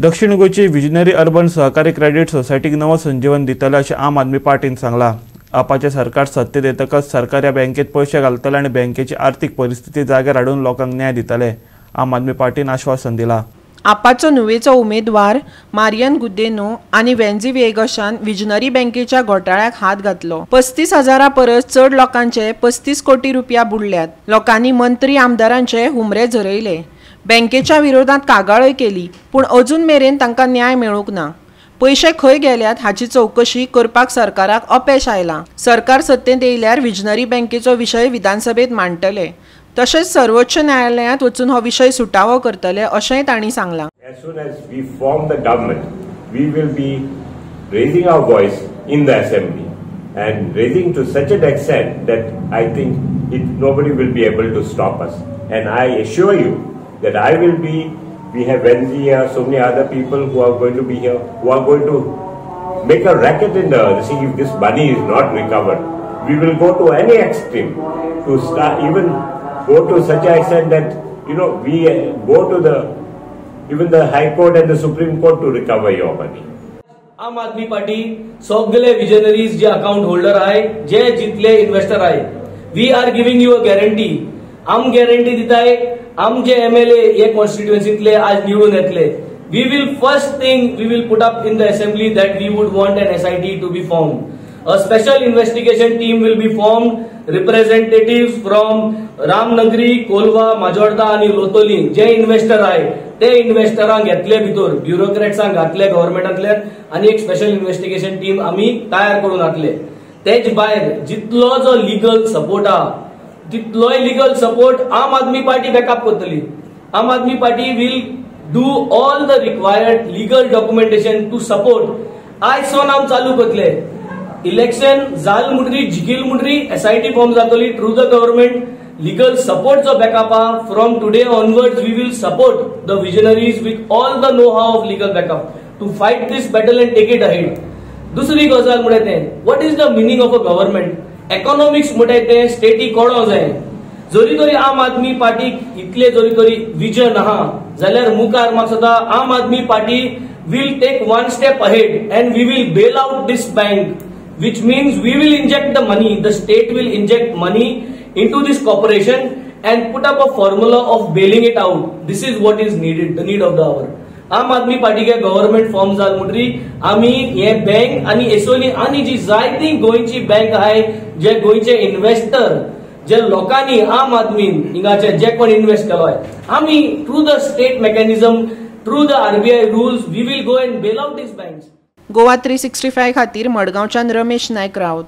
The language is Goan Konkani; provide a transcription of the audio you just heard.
दक्षिण गोंयची विजनरी अर्बन सहकारी क्रेडीट सोसायटीक नवो संजीवन दितले अशें आम आदमी पार्टीन सांगलां. आपाचें सरकार सत्तेत येतकच सरकार ह्या बँकेत पयशे घालतले आनी बँकेची आर्थिक परिस्थिती जाग्यार हाडून लोकांक न्याय दितले. आम आदमी पार्टीन आश्वासन दिलां. आपाचो नुवेचो उमेदवार मारियन गुदेनो आनी वेन्झी व्हिएगशान विजनरी बँकेच्या घोटाळ्याक हात घातलो. 35,000 परस चड लोकांचे 35 कोटी रुपया बुडल्यात. लोकांनी मंत्री आमदारांचे हुमरे झरयले. बँकेच्या विरोधात कागाळय केली, पूण अजून मेरेन तांकां न्याय मेळूंक ना. पयशे खंय गेल्यात हाची चवकशी करपाक सरकाराक अपेश आयलां. सरकार सत्तेंत येयल्यार विजनरी बँकेचो विशय विधानसभेत मांडटले, तशेंच सर्वोच्च न्यायालयांत वचून हो विशय सुटावो करतले अशेंय तांणी सांगलां. As soon as we form the government, we will be raising our voice in the assembly and raising to such an extent that I think nobody will be able to stop us. And I assure you that I will be, we have Venzi here, so many other people who are going to be here, who are going to make a racket in the see if this money is not recovered. We will go to any extreme to start, even go to such an extent that, you know, we go to the even the High Court and the Supreme Court to recover your money. Aam Aadmi party सगळे विजनरीज जे अकाउंट होल्डर आहे, जे जितले इन्व्हेस्टर आहे, we are giving you a guarantee. आम गॅरंटी दिताय, आमचे एमएलए हे कॉन्स्टिट्युएन्सीतले आज निवडून येतले. We will first thing we will put up in the assembly that we would want an SIT to be formed. A special investigation team will be formed. Representatives from Ramnagari, Colva, Majorda आणि लोतोली जे इन्व्हेस्टर आहे ते इन्व्हेस्टरांक घेतले भितर, ब्युरोक्रॅट्सांक घातले गव्हर्मेंटांतल्यान आनी एक स्पेशल इन्व्हेस्टिगेशन टीम आमी तयार करून घातले. तेच भायर जितलो जो लिगल सपोर्ट आहा तितलोय legal support Aam Aadmi party backup करतली. Aam Aadmi Party will do all the required legal documentation to support. आयज सोन आम चालू करतले. इलेक्शन जाल म्हणटरी जिखील म्हणटरी एसआयटी फॉर्म जातली through the government. Legal support जो बॅकअप आहा, from today onwards we will support the visionaries with all the know how of legal backup to fight this battle and take it ahead. दुसरी गजाल म्हळ्यार तें, what is the meaning of a government? Economics म्हळ्यार तें स्टेटी कोडो जाय. जरी तरी आम आदमी पार्टीक इतले जरी तरी विजन आहा जाल्यार मुखार म्हाका दिसता Aam Aadmi Party will take one step ahead and we will bail out this bank, which means we will inject the money, the state will inject money into this corporation and put up a formula of bailing it out. This is what is needed, the need of the hour. Aam Aadmi Party K government form जाल म्हणटरी आमी हे बँक आनी एसोली आनी जी जायती गोंयची बँक आहाय, जे गोंयचे इन्व्हेस्टर जे लोकांनी आम आदमीन हिंगाचे जे कोण इन्व्हेस्ट केलो आहाय, आमी through the state mechanism, through the RBI rules, we will go and bail out these banks. Goa 365 खातीर मडगांवच्यान रमेश नायक राऊत.